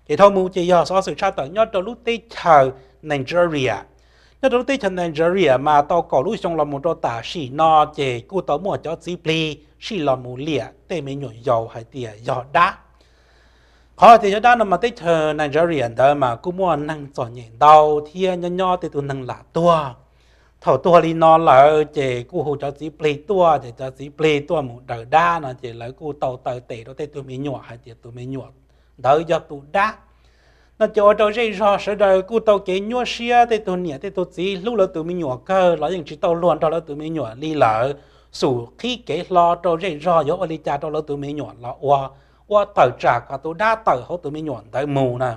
Ces dhau mus ces yog xov xwm tshaj tawm nyob rau lub teb chaws Nigeria. Nyob rau lub teb chaws Nigeria mas tau kaum lub xyoo los mus rau tam sim no ces kuj tau muaj cov txiv plig sij los mus liam tej me nyuam yaus hais tias yog dab. Qhov tias yog dab no mas teb chaws Nigeria ntawd mas kuj muaj neeg txom nyem ntau thiab nyob nyob tej tug neeg lam tuag. Thaum tuag li no lawm ces kuj hu cov txiv plig tuaj, ces cov txiv plig tuaj mus daws dab no ces lawv kuj tau taw tes rau tej tug me nyuam hais tias tus me nyuam ntawd yog tus dab. No ces ua rau zej zog sawv daws kuj tau kev nyuaj siab, tej tug niam tej tug txiv hlub lawv tus me nyuam kawg los yeej tsis tau luag nrog lawv tus me nyuam li lawm, xum qhib kev hlo rau zej zog yuav ua li cas rau lawv tus me nyuam los ua, ua tawm tsam kom tus dab tawm hauv tus me nyuam ntawd mus na.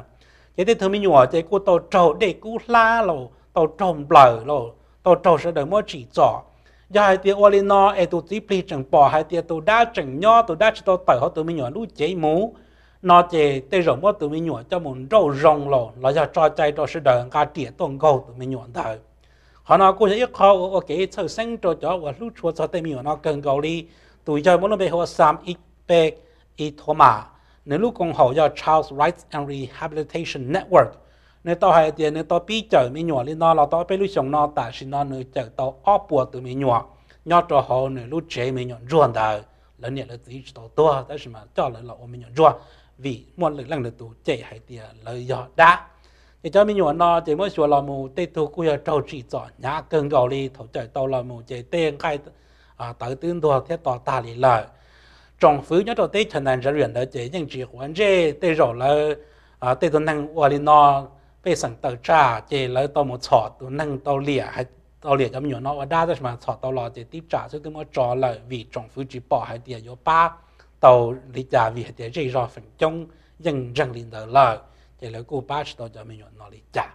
Ces tej tug me nyuam ces kuj tau raug dej kub hlab los tau raug nplawm los tau raug sawv daws muab tsim txom. Yog hais tias ua li no es tus txiv plig tseem pom hais tias tus dab tseem nyob, tus dab tsis tau tawm hauv tus me nyuam lub cev mus, no ces tej zaum muab tus me nyuam coj mus nrauj zoo los los yog tso cai rau sawv daws nqa riam tuaj nkaug tus me nyuam ntawd. Qhov no kuj yog ib qho ua kev txhawj xeeb rau cov uas hlub tshua txog tej me nyuam no kawg nkaus li. Tus yawg muaj lub npe hu ua Sam Ikpe Ithoma, nws lub koom haum yog Child Rights and Rehabilitation Network. Nws tau hais tias nws tau pib cawm me nyuam li no los tau peb lub xyoos no, tam sim no nws cawm tau ob puas tus me nyuam nyob rau hauv nws lub tsev me nyuam ntsuag ntawd. Lawv niam lawv txiv tsis tau tuag tab sis mas coj lawv los ua me nyuam ntsuag vim muaj lwm leej lwm tus cem hais tias lawv yog dab. Ces cov me nyuam no ces muab xyuas los mus tej tug kuj yog raug tsim txom hnyav kawg nkaus li, thaum cawm tau los mus ces tej nqaij tawv twb ntuag thiab to tag li lawm. Tsoom fwv nyob rau teb chaws Nigeria ntawd ces yeej tsis quav ntsej, tej zaum lawv, tej tug neeg ua li no, pej xeem tawm tsam ces lawv tau mus txhom tus neeg tau liam, tau liam cov me nyuam no ua dab, tab sis mas txhom tau los ces tib tsam xwb twb muab tso lawm vim tsoom fwv tsis pom hais tias yuav pab tau li cas vim hais tias zej zog feem coob yeej ntseeg li ntawd lawm, ces lawv kuj pab tsis tau cov me nyuam no li cas.